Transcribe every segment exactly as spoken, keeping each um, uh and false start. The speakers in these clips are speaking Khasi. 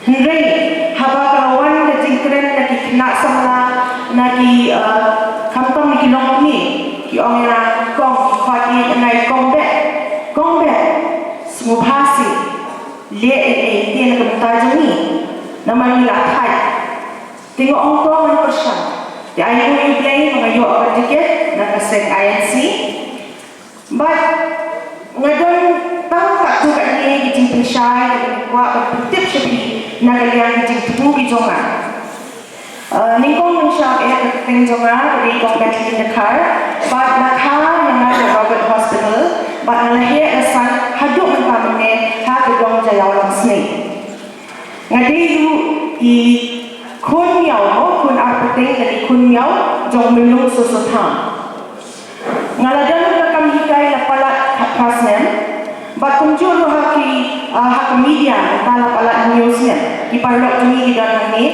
Hynrei haba ka la wan ka jingkren na ki khynnah samla, na ki, eh, khamtam na ki longkmie, ki ong ïa nga, kong, ki khot ïa nga, kong beh, kong beh, sngewbha seh, leh ei ei te na ka bynta jong ngi, namar ngi la thait. Te nga ong to ngan pyrshang. Te ai nguh ïa U Blei ba nga ïoh ka tiket na ka seng I N C. Bad nga don tang katto katne ki jingpynshai, ki jingkwah, ban pyntip sha phi na ka liang ki jingthmu ki jong nga. Eh, nyngkong ban shah eh ka kyrteng jong nga ka dei Kong Kathleen Dkhar, bad la kha ïa nga ha Robert Hospital, bad nga la heh la san haduh mynta mynne ha ka dong Jaiaw Longsnei. Nga dei ruh i khun miaw, mo, khun arpateng, nga dei khun miaw jong Myllung Soso Tham. Nga la don ka kam hikai la palat khatphra snem. Bad kumjuh ruh ha ki, ah, ha ka media, mynta la palat hynñiew snem. Ki paralok jong ngi ki don hangne,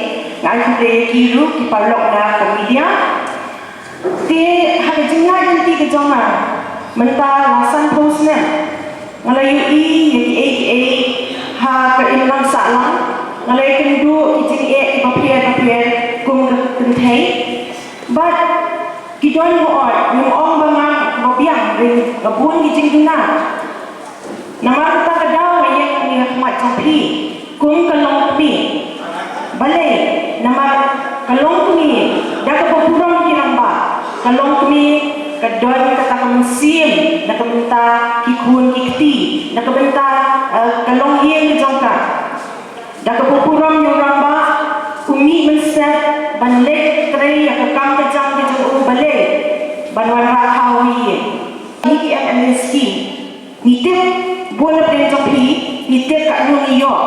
nga ai khublei ïa ki ruh, ki paralok na ka media. Te ha ka jingïaid lynti ka jong nga mynta la sanphew snem, nga la ïohi ïa kiei kiei ha ka imlang sahlang. Nga la ïakynduh ki jingeh kiba pher bapher kum ka kynthei. Bad ki don ba ong, ngim ong ba nga ba biang, hynrei nga bun ki jingduna. Namar kata ka daw nga ïeng hangne ha khmat jong phi kum ka longkmie. Balei? Namar ka longkmie, da kaba burom ki rangbah, ka longkmie ka don kata ka mynsiem na ka bynta ki khun ki kti, na ka bynta, eh, ka longïing ka jong ka. Da kaba burom ïa u rangbah, u mih mynsiem ban leit trei ïa ka kam ka jam ka jong u, balei? Ban wanrah ha u ïing. Ngi ki M L A scheme, ngi tip, bun na pdeng jong phi ngi tip katno ngi ïoh,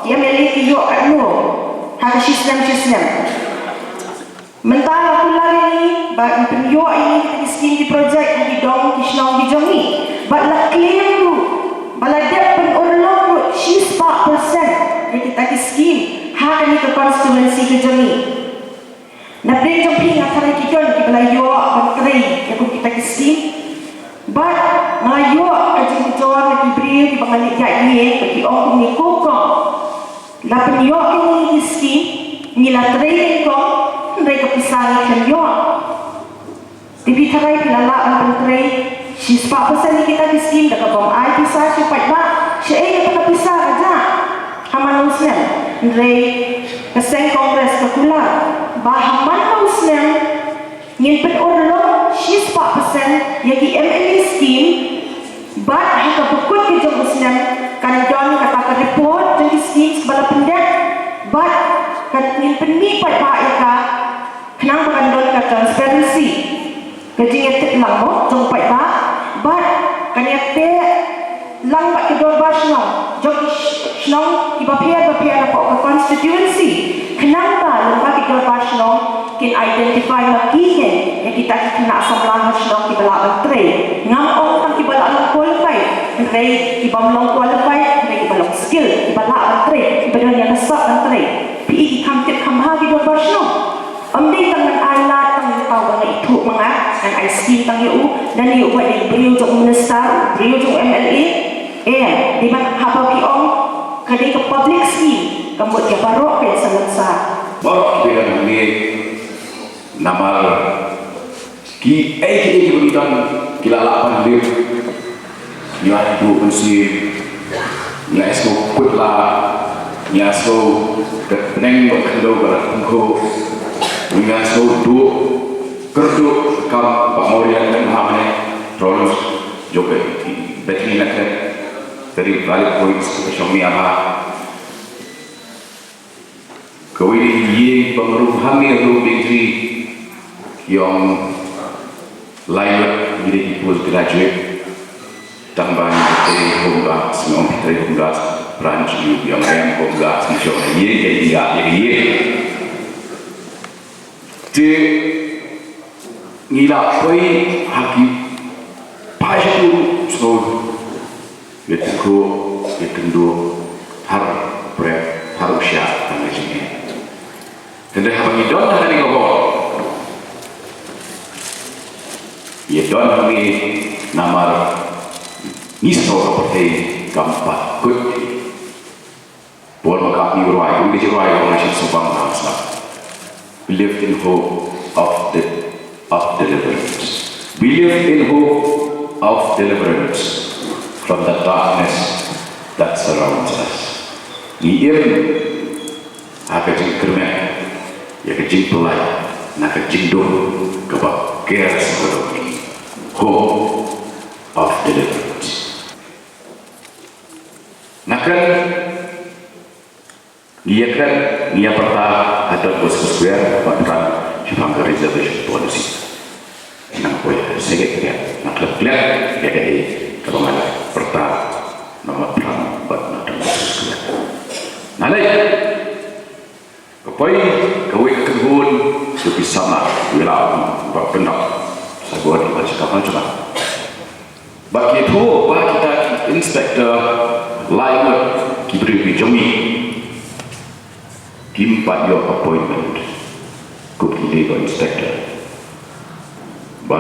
ki M L A ki ïoh katno ha ka shisnem shisnem. Mynta la kular ïa ngi ba ngi pynïoh ïa ngi kita ki scheme ki project ha ki dong ki shnong ki jong ngi. Bad la claim ruh ba la dep pynurlong ruh shispah percent ïa kita ki scheme ha kane ka constituency ka jong ngi. Na pdeng jong phi nga tharai ki don kiba la ïoh ban trei ïa kum kita ki scheme. Bad nga la ïoh ka jingkujor na ki briew kiba nga leit ïaid ïing ba ki ong kumne, ko kong, la pynïoh ïa ngi ki scheme, ngi la trei nyngkong, hynrei ka pisa ngi khlem ïoh. Te phi tharai phi la lah ban pyntrei shispah percent ïa kita ki scheme da kaba ym ai pisa sha u paidbah. Shaei kata ka pisa ka jah ha man u snem? Hynrei ka seng Congress ka kular ba ha man u snem ngin pynurlong shispah percent ïa ki M L A scheme. Bad ha kaba kut ka jong u snem kan don kata ka report jong ki schemes ba la pyndep. Bad kan ngin pynmih paidbah ïa ka, khnang ba kan don ka transparency, ka jingïatip lang mo jong u paidbah. Bad kan ïateh lang bad ki dorbar shnong jong ki sh-, shnong kiba pher bapher hapoh ka constituency, khnang ba lem bad ki dorbar shnong kin identify ma ki ne ïa kita ki khynnah samla ha shnong kiba lah ban trei. Ngam ong tang kiba lah long qualified, hynrei kiba ym long qualified, hynrei kiba long skill, kiba lah ban trei, kiba don ïa ka sap ban trei. Phi i ki kham tip kham bha ki dorbar shnong. Ym dei tang ngan ai lad tang ïa uta uba nga ithuh ma nga, ngan ai scheme tang ïa u, ngan ïa u ba dei briew jong u minister, briew jong u M L A. Eh, dei ban haba phi ong ka dei ka public scheme, ka mut ïa baroh phin sa lynsan. Baroh ki dei ban ong namar kiei kiei kiba ngi don ki la lah ban lip. Ngi la ïathuh mynsiem, ngi la ïasngew kut lad, ngi la ïasngew ka bneng bad ka khyndew ba la tyngkhuh, ngi la ïasngew duh kyrduh kam ba mawriang mynta ha mane. Roles jong ka Bethany Nakhleh, very valid points ka shong nia ba. Kawei na ki ïing ba nga ruh hangne ruh Bethany, ki ong lai ngut ngi dei ki postgraduate. Tang ba ngi trei home guards, ngi ong trei home guards, branch ngi ong em home guards, ngi shong ha ïing, ngi ïa ïa ïing. Te ngi la poi ha ki phai sha tu, so ïa tyngkhuh, ïa kynduh, har prep, har u shah tang ka jingeh. Hynrei haba ngi don ha kane ka bor, ïa don hangne namar ngi sngew ka pyrthei kam pat kut. Paul McCartney u rwai, u rwai, u rwai, u rwai, u rwai, u rwai, u rwai, u rwai, We live in hope of the, of deliverance. We live in hope of deliverance from the darkness that surrounds us. Ngi im ha ka jingkyrmen ïa ka jingpyllait na ka jingdum kaba ker sha ka dong ngi. Hope of deliverance. Nakan ngi ïa kren, ngi ïa pyrta ha Don Bosco Square, bad tang shaphang ka reservation policy. Nang poi sengit kren, nang klet klet, ïa kaei kaba nga la pyrta, nang la pyrta, bad na Don Bosco Square. Nalei, ka poi, kawei ka kynhun, ka pisa ma, wila, bad pyndap, sa gua di bad shikap na jumah. Ba ki thoh ba kita ki inspector lai ngut ki briew ki jong ngi kim pat ïoh appointment kum ki labor inspector. Ba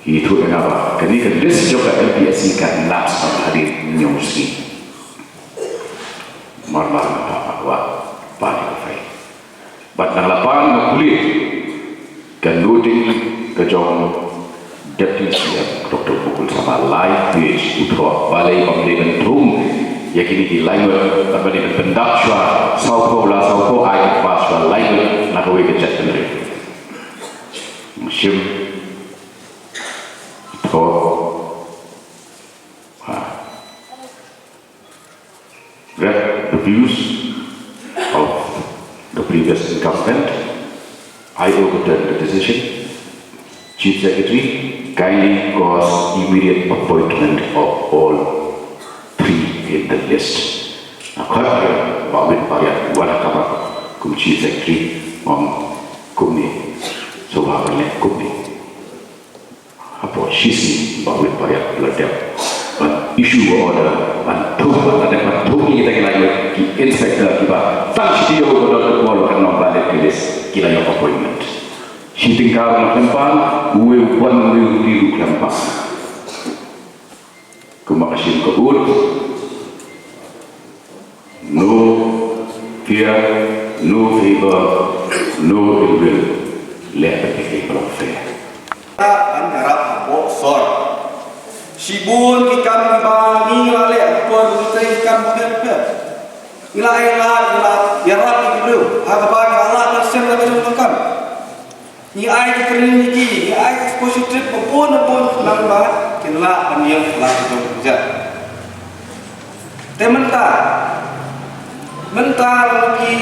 ki thoh ïa nga ba kane ka list jong ka M P S C ka elapse ba hadien hynñiew sngi. Mar mar ba ba ba ba ba ba Bad nang la pan nga pule ka noting ka jong Deputy C M Doctor Mukul Sangma, lai page u thoh balei bym dei ban thung ïa kine ki lai ngut, bad ban dei ban pyndap shuwa saw phew la saw phew ai ban pass shuwa lai ngut na kawei ka jaitbynriew. Shim thoh ha. Read the views of the previous incumbent. I overturn the decision. Chief Secretary, kindly cause immediate appointment of all three in the list. Akhat ba win pariat wala kaba kum Chief Secretary ong kumne. So ba win kumne. Hapoh shisngi ba wit pariat la dep ban issue ka order ban thung, ban la dep ban thung ïa kita ki lai ngut ki inspector kiba tang shi taïew ba don ka por ba kan ym valid ki list ki la ïoh appointment. Shi tyngka ruh khlem pan, uwei u wan uwei u ri ruh khlem pan. Kumba ka shim ka ud. No fear, no favor, no ill will. Leh bad ki long fair. Ban ïarap hapoh sor. Shibun ki kam kiba ngi la leh ha por ngi trei ki kam bapher bapher. Ngi la ïarap, ngi la ïarap ïa ki briew ha kaba ngi la lah ban shem la ka jong ka kam. Ngi ai ki training ïa ki, ngi ai ki exposure trip ba bun ba bun khnang ba kin lah ban ïeng la ka jong ka jait. Te mynta, mynta la ki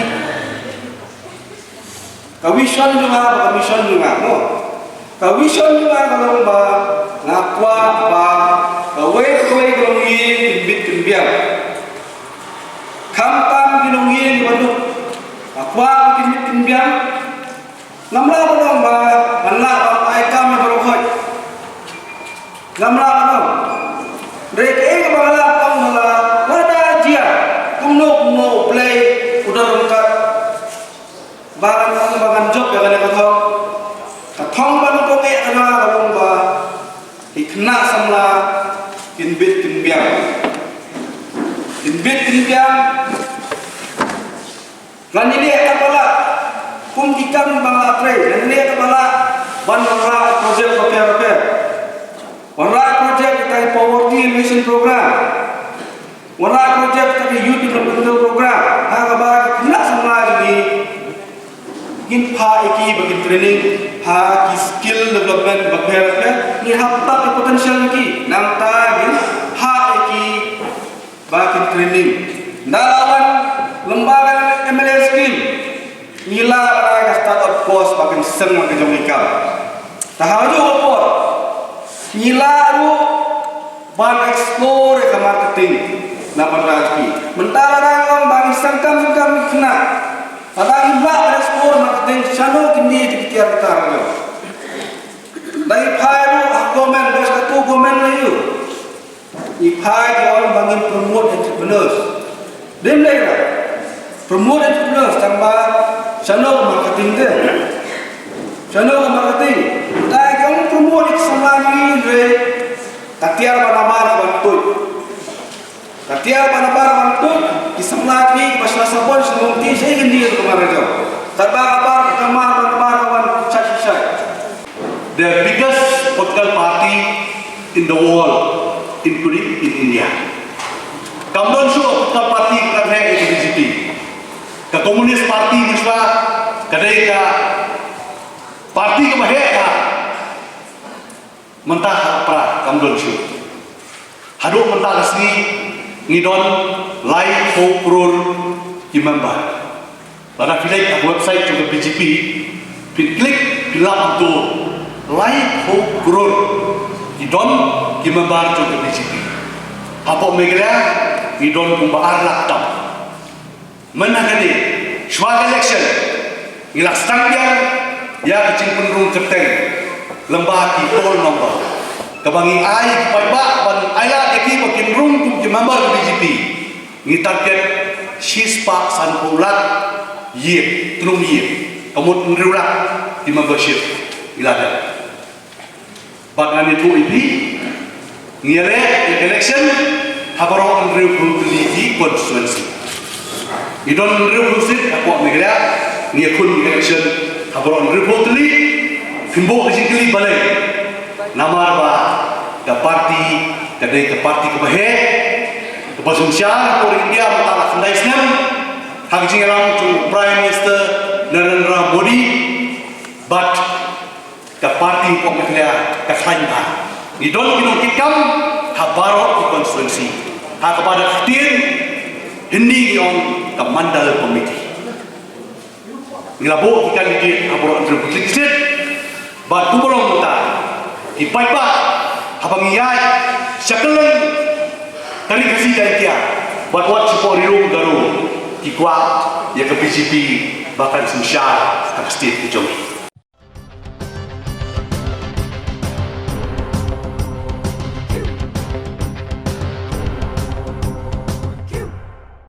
ka vision jong nga, ka mission jong nga mo. Ka vision jong nga ka long ba nga kwah ba kawei kawei ka longïing kin bit kin biang. Khamtam ki longïing kiba duk, nga kwah ba kin bit kin biang. Ngam lah ban ong ba ngan lah ban ai kam ïa baroh hoi. Ngam lah ban ong. Hynrei kaei kaba nga lah ban ong ba lada jia kumno kumno U Blei u don ryngkat, ba ngan ong ba ngan jop ïa kane ka thong. Ka thong ba nyngkong eh ka long ba ki khynnah samla kin bit kin biang. Kin bit kin biang. Ngan ïaleh katba lah kum ki kam ba nga la trei, ngan ïaleh katba lah ban wanrah project bapher bapher. Wanrah project kita ki Poverty Elimination Program. Wanrah project kita ki Youth Developmental Program. Ha kaba ki khynnah samla jong ngi ngin phah ïa ki ba kin training ha ki skill development bapher bapher. Ngin hap tap ïa ki potential jong ki. Nangta ngin phah ïa ki ba kin training. Nda la wan lem bad ka M L A scheme, ngi lah ban ai ka start-up course ba kin seng ma ka jong ki kam. Te ha kajuh ka por ngi lah ruh ban explore ïa ka marketing na bynta jong ki. Mynta lada ngi ong ba ngi seng kam seng kam ki khynnah, lada ngim lah ban explore marketing, shano kin ïoh ïa ki tiar ki tar jong. Nda ngi phai ruh ha government, ba sha kato government la ïoh. Ngi phai ki ong ba ngin promote entrepreneurs. Dei ym dei ka promote entrepreneurs, tangba shano ka marketing te? Shano ka marketing? Te ki ong promote ïa ki samla jong ngi, hynrei ka tiar ba namar ban tuid. Tiar ba nabar wan tut ki samla kri ba shla sabon shlong ti shei gindi ka mar jong. Kaba kabar ka mar ba nabar wan shai shai. The biggest political party in the world, including in India. Kam don shuh political party ka heh ïa ka B J P. Ka Communist Party mynta ka dei ka party kaba heh ha. Mynta ha Prah kam don shuh. Haduh mynta ka sngi ngi don laiphew klur ki member. Lada phi leit ha website jong ka B J P, phi klik phi lap hangto laiphew klur ki don ki member jong ka B J P. Hapoh Meghalaya ngi don kumba ar lak tam. Mynta kane, shuwa ka election, ngi la sdang biang ïa ka jingpynrung kyrteng lyngba ki poll number. Kaba ngi ai ki paidbah ban ai lad ïa ki ba kin rung kum ki member ka B J P. Ngi target shispah sanphew lak ïing, tnum ïing. Ka mut hynriew lak ki membership ngi la dep. Bad ngan ïathuh ïa phi, ngi ïaleh ïa ka election ha baroh hynriewphew tylli ki constituency. Ngi don hynriewphew seat hapoh Meghalaya, ngi ïakhun ïa ka election ha baroh hynriewphew tylli. Phin buh ka jingkylli balei? Namar ba ka party ka dei ka party kaba heh, kaba synshar hapoh India mynta la khyndai snem ha ka jingïalam jong u Prime Minister Narendra Modi. Bad ka party hapoh Meghalaya ka khlaiñ bha. Ngi don ki nongkitkam ha baroh ki constituency. Ha kaba da ktien Hindi ngi ong ka mandal committee. Ngi la buh ki candidate ha baroh hynriewphew tylli ki seat. Bad kumba long mynta, ki paidbah haba ngi ïaid sha kylleng ka ri Khasi Jaiñtia bad wat shapoh Ri Lum Garo, ki kwah ïa ka B J P ba kan synshar ha ka state ka jong ngi.